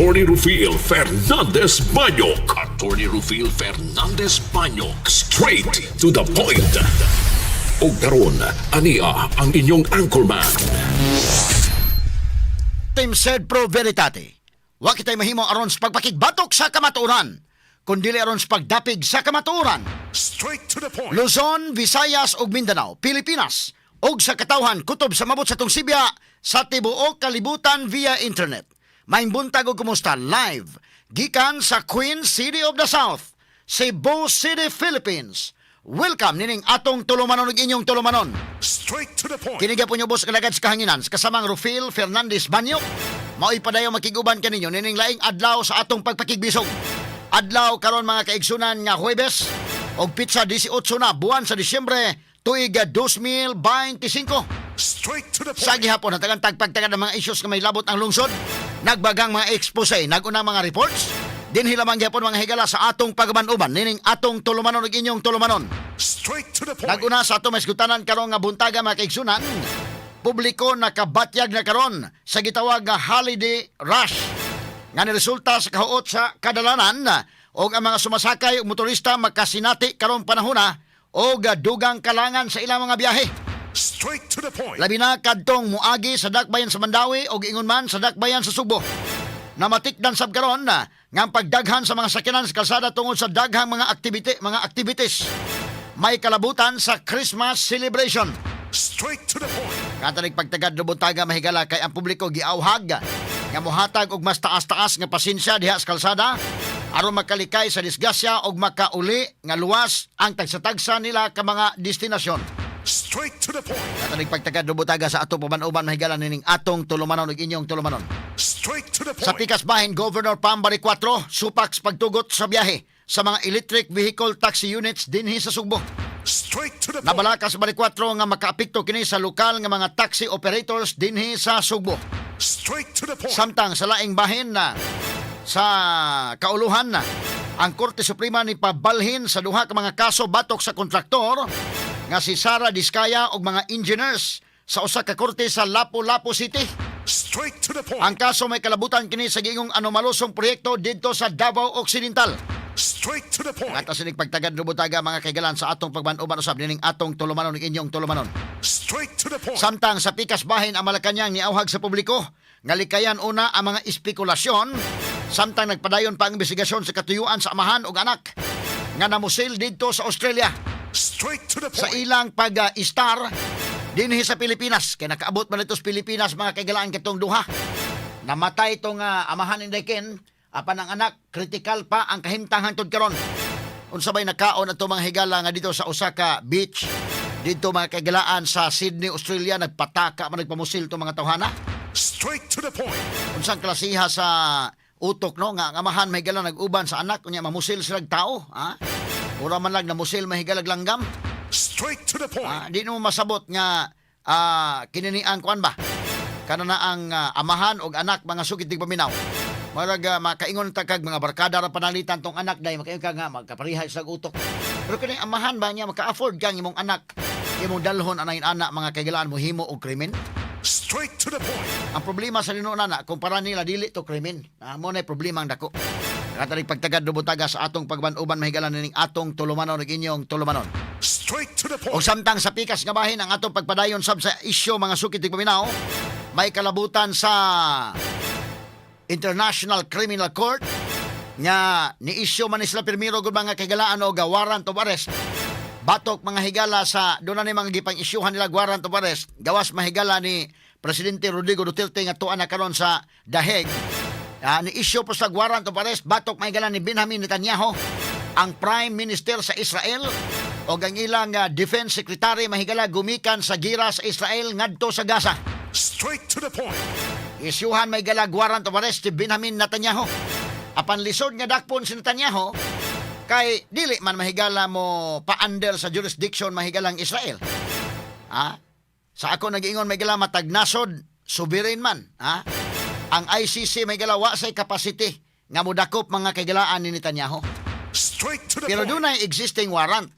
Attorney Rufil Fernandez Banyok. Attorney Rufil Fernandez Banyok. Straight to the point. Ug karon, ania ang inyong anchorman. Team said pro veritate. Wa kitay mahimo aron sa pagpakigbatok sa kamatuoran, kundi aron sa pagdapig sa kamatuoran. Straight to the point. Luzon, Visayas ug Mindanao, Pilipinas ug sa katawhan kutob sa mabot sa tungsibya sa tibuok kalibutan via internet. Maayong buntag ug kumusta live gikan sa Queen City of the South, Cebu City, Philippines. Welcome nining atong tulumanon ug inyong tulumanon. Straight to the point. Kini gyapon inyong boss kalagad sa kahanginan sa kasamang Rufil Fernandez Banyo. Mao'y padayon makiguban kaninyo nining laing adlaw sa atong pagpakigbisog. Adlaw karon, mga kaigsunan, nga Huwebes og petsa 18 na buwan sa Disyembre tuig 2025. Straight to the point. Sa gihapon hatagan tagpagtagad ng mga issues nga may labot ang lungsod, nagbagang mga expose, nagunang mga reports, dinhi lamang gihapon, mga higala, sa atong pagaban-uban nining atong tulumanon ug inyong tulumanon. Straight to the point. Naguna sa ato maisgutanan karon nga buntaga, mga kaigsunan, publiko nakabatyag na karon sa gitawag nga holiday rush nga niresulta sa kahuot sa kadalanan og ang mga sumasakay ug motorista makasinati karong panahona og dugang kalangan sa ilang mga biyahe. Straight to the point. Labi na kadtong muagi sa dakbayan sa Mandaue og ingon man sa dakbayan sa Sugbo. Namatikdan sab karon na nga ang pagdaghan sa mga sakyanan sa kalsada tungod sa daghang mga activity, mga activities may kalabutan sa Christmas celebration. Straight to the point. Katanig pagtagad lubuntaga, mahigala, kay ang publiko giauhag nga mohatag og mas taas-taas nga pasensya diha sa kalsada aron makalikay sa disgrasya og makauli nga luwas ang tagsa-tagsa nila ka mga destinasyon. Straight to the point. Katanig pagtagad lubuntaga sa ato paban-uban, mahigala, nining atong tulumanon ug inyong tulumanon. Straight to the point. Sa pikas bahin, Governor Pam Baricuatro supak sa pagtugot sa biyahe sa mga electric vehicle taxi units dinhi sa Sugbo. Straight to the point. Nabalaka sa Baricuatro nga makaapekto kini sa lokal nga mga taxi operators dinhi sa Sugbo. Straight to the point. Samtang sa laing bahin na sa kauluhan na ang Korte Suprema ni pabalhin sa duha ka mga kaso batok sa kontraktor nga si Sara Diskaya ug mga engineers sa usa ka korte sa Lapu-Lapu City. Straight to the point. Ang kaso may kalabutan kini sa giingong anomalosong proyekto didto sa Davao Occidental. Straight to the point. At sinig pagtagad lubutaga, mga kaigalan, sa atong pagban-uban usab nining atong tulumanon ug inyong tulumanon. Straight to the point. Samtang sa pikas bahin, ang Malacañang niauhag sa publiko nga likayan una ang mga espekulasyon samtang nagpadayon pa ang investigasyon sa katuyuan sa amahan ug anak nga namusil didto sa Australia Straight to the sa point. ilang pag-istar dinhi sa Pilipinas, kay nakaabot man ito sa Pilipinas, mga kaigalaan, katong duha. Namatay itong amahan ni Ken, apan ang anak critical pa ang kahimtang hangtod karon. Unsa bay nakaon ato, mga higala, nga dito sa Osaka Beach dito, mga kaigalaan, sa Sydney, Australia, nagpataka man, nagpamusil itong mga tawhana? Straight to the point. Unsang klasiha sa utok, no, nga ang amahan, mahigala, nag-uban sa anak unya mamusil sila tao, ha? Ura man lang namusil, mahigalag, langgam. Straight to the point. Di mo masabot nga kinini ang kuan ba? Kana na ang amahan og anak, mga sukit paminaw. Marag makaingon ta kag mga barkada ra panalitan tong anak dai, makaingon ka nga magkapareha sa utok. Pero kini amahan ba niya, maka-afford kang imong anak imong dalhon anay anak, mga kaigalaan, mo himo og krimen? Straight to the point. Ang problema sa linuon na kumpara nila dili to krimen. Mo na problema ang dako. Katanig pagtagad lubutaga sa atong pagban-uban, mahigalan, nining atong tulumanon ug inyong tulumanon. Straight to the O point. samtang sa pikas nga bahin, ang atong pagpadayon sab sa isyu, mga sukit paminaw, may kalabutan sa International Criminal Court nga ni-issue man ni sila pirmiro gud, mga kaigalaan, og warrant of arrest batok, mga higala, sa doon na ni mga gipang isyuhan nila warrant of arrest gawas, mahigala, ni Presidente Rodrigo Duterte nga tuan na karon sa The Hague. Ni-issue po sa warrant of arrest batok, mahigala, ni Benjamin Netanyahu, ang Prime Minister sa Israel, o ang ilang Defense Secretary, mahigala, gumikan sa gira sa Israel ngadto sa Gaza. Straight to the point. Isyuhan may galag warrant of arrest si Benjamin Netanyahu. Apan lisod nga dakpon si Netanyahu kay dili man, mahigala, mo pa-under sa jurisdiction, mahigalang Israel. Ha? Sa ako nag-ingon, mahigala, matag nasod sovereign man, ha? Ang ICC, mahigala, wa say capacity nga modakop, mga kaigalaan, ni Netanyahu. Straight to the Pero point. dunay existing warrant.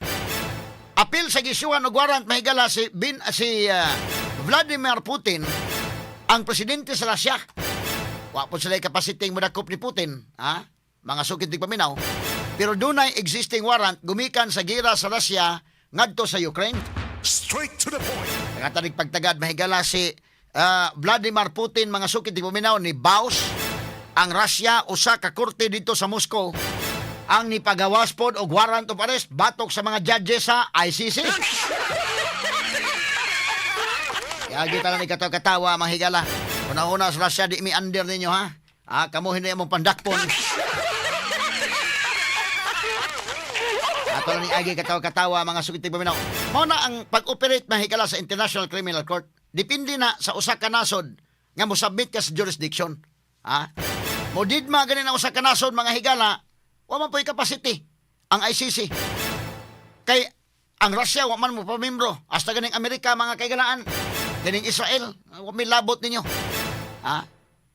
Apil sa gisyuhan og warrant, mahigala, si Vladimir Putin, ang presidente sa Russia. Wa po sila capacity modakop ni Putin, ha? Mga sukit paminaw. Pero dunay existing warrant gumikan sa gira sa Russia ngadto sa Ukraine. Straight to the point. Nagatanig pagtagad mahigala si Vladimir Putin, mga sukit paminaw, ni baus ang Russia. Usa ka korte dito sa Moscow ang nipagawas pod og warrant of arrest batok sa mga judges sa ICC. Yagi ta ni katawa, mga higala. Una-una sa Russia, di mi under ninyo, ha. Ah, kamo hindi mong pandakpon. Ato lang ni agi katawa-katawa, mga sukit paminaw. Mao na ang pag-operate, mahigala, sa International Criminal Court. Depende na sa usa ka nasod nga mosubmit ka sa jurisdiction. Ha? Mo didma ganin ang usa ka nasod, mga higala, wa man po'y capacity ang ICC. Kay ang Russia wa man mo pamembro, hasta ganing Amerika, mga kaigalaan, ganing Israel, wa may labot ninyo. Ha?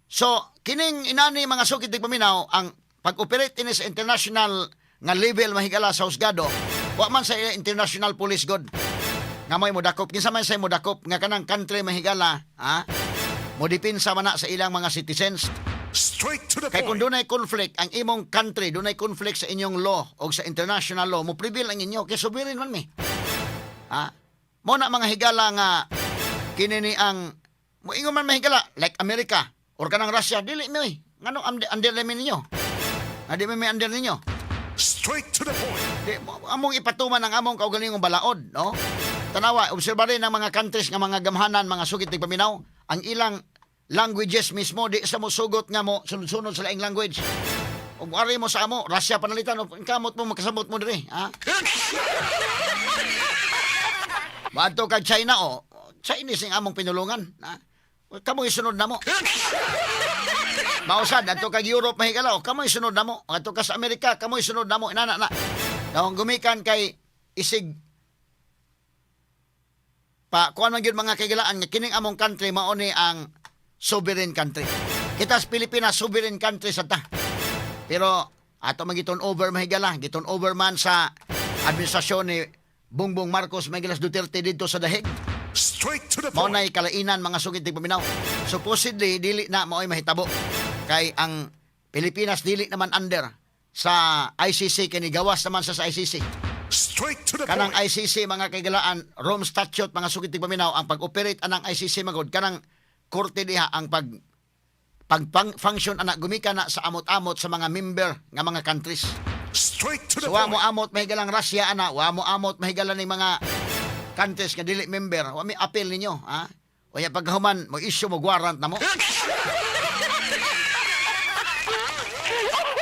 So, kining inani, mga sukit paminaw, ang pag-operate ini sa international nga level, mahigala, sa husgado, wa man sa international police god nga may modakop. Kinsa man sa modakop nga kanang country, mahigala, ha? Modipinsa man na sa ilang mga citizens. Straight to the Kay kung point. dunay conflict ang imong country, dunay conflict sa inyong law o sa international law, mo prevail ang inyo kay sovereign man mi. Ha? Mo na, mga higala, nga kini ni ang moingon man, mahigala, like America or kanang Russia, dili mi oy. Nganong under mi ninyo? Nga di mi under ninyo. Straight to the point. Di, among ipatuman ang among kaugalingong balaod, no? Tanawa, obserba rin ang mga countries nga mga gamhanan, mga sugit ng paminaw, ang ilang languages mismo, di sa mo sugot nga mo, sunod-sunod sa laing language. Ug ari mo sa amo, Russia panalitan, o kamot mo, makasabot mo diri, ha? Maadto kag China, o, Chinese ang among pinulungan, ha? Kamo isunod na mo. Mausad, adto kag Europe, mahigala, o, kamo isunod na mo. Adto ka sa Amerika, kamo isunod na mo. Inana na. Naong gumikan kay isig pa kuan man gyud, mga kaigalaan, nga kining among country mao ni ang sovereign country. Kita sa Pilipinas, sovereign country sa ta. Pero ato man giturn over, mahigala, giturn over man sa administrasyon ni Bongbong Marcos Megilas Duterte didto sa Dahig. Straight to the Mao point. na'y kalainan, mga sugid paminaw. Supposedly dili na mao'y mahitabo kay ang Pilipinas dili naman under sa ICC kini gawas naman sa ICC. Straight to the Kanang point. ICC, mga kaigalaan, Rome Statute, mga sugid paminaw, ang pag-operate anang ICC magod kanang korte diha ang pag function ana gumikan na sa amot-amot sa mga member nga mga countries. Straight to the So wa mo point. amot mahigalang Russia ana, wa mo amot mahigala ning mga countries nga dili member, wa mi appeal ninyo, ha? Unya pagkahuman mo issue mo warrant na mo.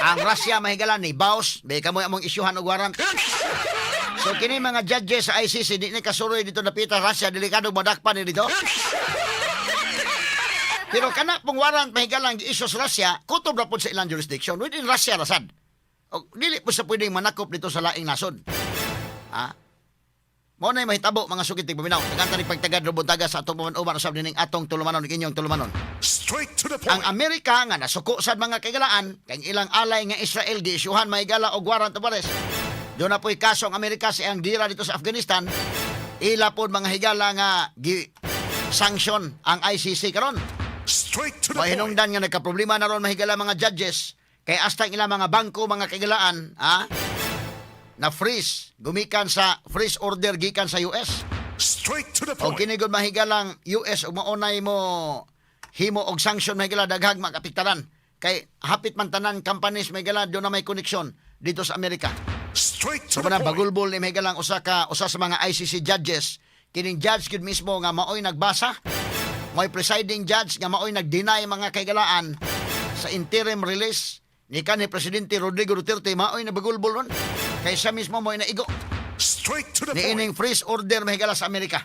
Ang Russia, mahigala, ni baus, be kamo among isyuhan og warrant. So kini mga judges sa ICC di ni kasuroy dito napita Russia, delikado madakpan ni dito. Pero kana pong warrant, mahigalang, gi-issue sa Russia, kutob ra pod sa ilang jurisdiction within Russia ra sad. O, dili po sa pwedeng manakop dito sa laing nasod. Ha? Mao na mahitabo, mga sugit paminaw. Daghan ni pagtagad rubuntaga sa atong uban usab nining atong tulumanon, inyong tulumanon. Straight to the Ang point. Amerika nga nasuko sad, mga kaigalaan, kay ilang alay nga Israel giisyuhan, mahigala, og warrant of arrest. Doon na po'y kaso ang Amerika sa iyang gira dito sa Afghanistan. Ila pod, mga higala, nga gi sanction ang ICC karon. Straight to the point. Mahinungdan nga nagkaproblema na ron, mahigala, mga judges kay hasta ang ilang mga bangko, mga kaigalaan, ha, na freeze gumikan sa freeze order gikan sa US. Straight to the O point. kini gud, mahigalang US ug maunay mo himo og sanction, mahigala, daghag makapiktaran kay hapit man tanan companies, mahigala, do na may koneksyon dito sa Amerika. Straight to So the na point. bagulbol ni mahigalang usa sa mga ICC judges, kining judge gud mismo nga maoy nagbasa, maoy presiding judge nga maoy nag-deny, mga kaigalaan, sa interim release ni kanhi Presidente Rodrigo Duterte, maoy nabagulbol ron kay siya mismo mo'y naigo Straight to the point. niining freeze order, mahigala, sa Amerika.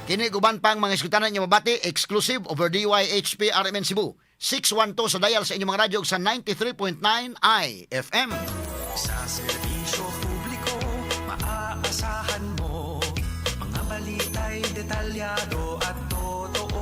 Kini guban pang mga iskutanan niyo mabati exclusive over DYHP RMN Cebu 612 sa dial sa inyong mga radyo ug sa 93.9 IFM. Sa serbisyo publiko, maaasahan mo. Mga balita'y detalyado.